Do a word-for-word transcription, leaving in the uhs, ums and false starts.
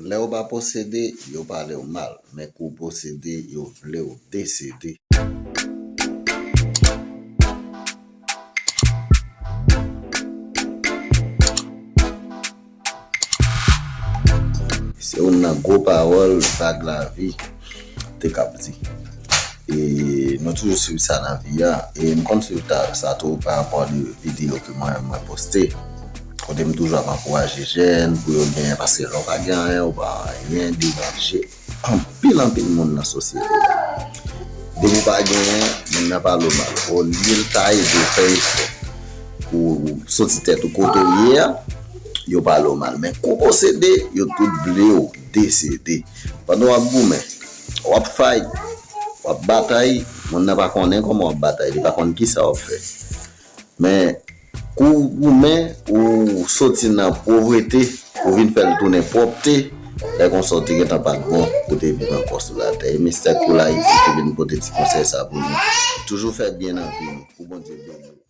Lè w pa posede, yo pale w mal, men kou w posede, yo vle w desede. Se youn nan gwo pawòl vag lavi te k ap di. E nou toujou swiv sa nan vi a. E m konn swiv ta- sa tou pa rapò de videyo ke mwen menm mwen poste. Kote m toujou ap ankouraje jèn pou yo genyen, paske lè w pa gen anyen, ou pa anyen devan je anpil, anpil moun nan sosyete a. Depi w pa genyen, moun nan pale w mal. Olye l ta ede w fè efò pou w soti tèt ou kote w ye a, yo pale w mal. Men kou posede, yo tout vle w desede. Pandan w ap goumen, w ap fight, w ap batay, moun nan pa konnen kòman w ap batay, li pa konn kisa w ap fè. Men kou w goumen, ou soti nan povrete, ou vin fè l tounen pwòpte, lè konsa w te gentan pa t bon pou te viv ankò sou latè. E Mistè Cool Haiti te vin pote ti konsèy sa pou nou. Toujou fè byen nan vi nou, pou Bondye beni w.